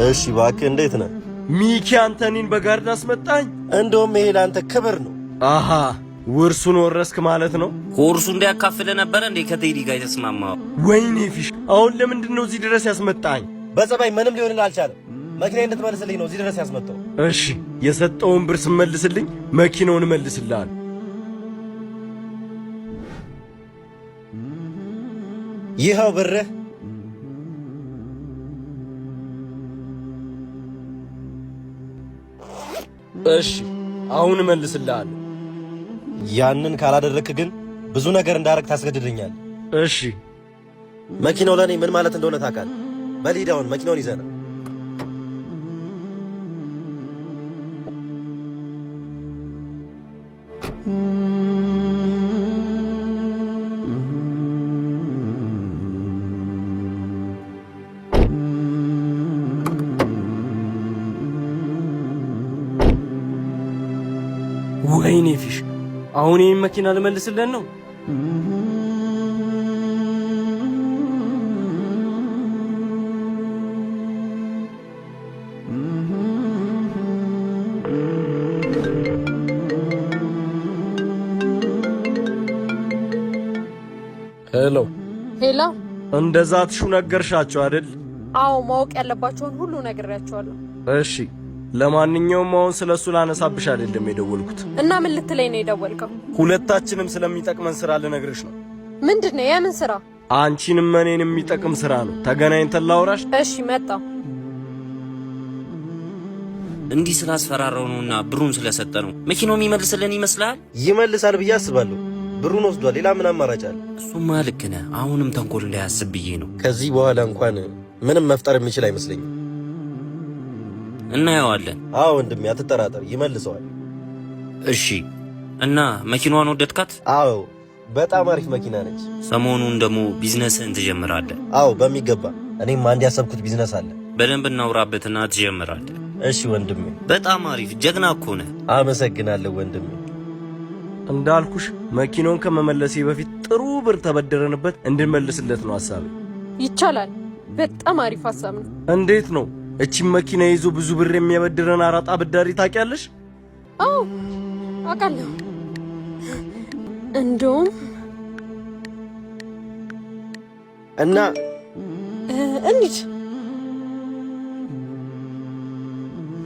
እሺ እባክህ፣ እንዴት ነህ? ሚኪ አንተ እኔን በ guard አስመጣኝ። እንደውም ይሄ ለአንተ ክብር ነው። አሃ ውርሱን ወረስክ ማለት ነው። ከውርሱ እንዲያካፍለ ነበረ እንዴ ከቴዲ ጋር የተስማማው? ወይኔ ፊሽ፣ አሁን ለምንድን ነው እዚህ ድረስ ያስመጣኝ? በጸባይ ምንም ሊሆንልህ አልቻለም። መኪና እንድትመልስልኝ ነው እዚህ ድረስ ያስመጣው። እሺ የሰጠውን ብር ስመልስልኝ መኪናውን እመልስልሃለሁ። ይኸው ብርህ። እሺ አሁን እመልስልሃለሁ። ያንን ካላደረግክ ግን ብዙ ነገር እንዳረግ ታስገድደኛል። እሺ መኪናው ለእኔ ምን ማለት እንደሆነ ታውቃለህ። በል ሂድ አሁን መኪናውን ይዘህ ና። ወይኔ ፊሽ፣ አሁን ይህን መኪና ልመልስልን ነው? ሄሎ ሄሎ። እንደዛ ትሹ ነገርሻቸው አይደል? አዎ፣ ማወቅ ያለባቸውን ሁሉ ነግሬያቸዋለሁ። እሺ፣ ለማንኛውም አሁን ስለ እሱ ላነሳብሽ አይደለም የደወልኩት። እና ምን ልትለኝ ነው የደወልከው? ሁለታችንም ስለሚጠቅመን ስራ ልነግርሽ ነው። ምንድን ነው? የምን ስራ? አንቺንም እኔን የሚጠቅም ስራ ነው። ተገናኝተን ላውራሽ። እሺ፣ መጣሁ። እንዲህ ስላስፈራራው ነውና ብሩን ስለሰጠ ነው። መኪናው የሚመልስልን ይመስልሃል? ይመልሳል ብዬ አስባለሁ። ብሩን ወስዷል። ሌላ ምን አማራጭ አለ? እሱማ ልክ ነህ። አሁንም ተንኮል እንዳያስብ ብዬ ነው። ከዚህ በኋላ እንኳን ምንም መፍጠር የሚችል አይመስለኝም። እናየዋለን። አዎ ወንድሜ፣ አትጠራጠር፣ ይመልሰዋል። እሺ። እና መኪናዋን ወደድካት? አዎ በጣም አሪፍ መኪና ነች። ሰሞኑን ደግሞ ቢዝነስህን ትጀምራለህ። አዎ በሚገባ። እኔም አንድ ያሰብኩት ቢዝነስ አለ። በደንብ እናውራበትና ትጀምራለህ። እሺ ወንድሜ። በጣም አሪፍ ጀግና እኮ ነህ። አመሰግናለሁ ወንድሜ። እንዳልኩሽ መኪናውን ከመመለሴ በፊት ጥሩ ብር ተበደረንበት እንድንመልስለት ነው ሐሳቤ። ይቻላል። በጣም አሪፍ ሀሳብ ነው። እንዴት ነው እቺን መኪና ይዞ ብዙ ብር የሚያበድረን አራጣ አበዳሪ ታውቂያለሽ? አዎ አውቃለሁ። እንደውም እና እንሂድ።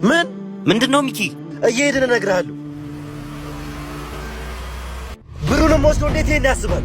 ምን ምንድን ነው ሚኪ? እየሄድን እነግርሃለሁ። ብሩንም ወስዶ እንዴት ይሄን ያስባል?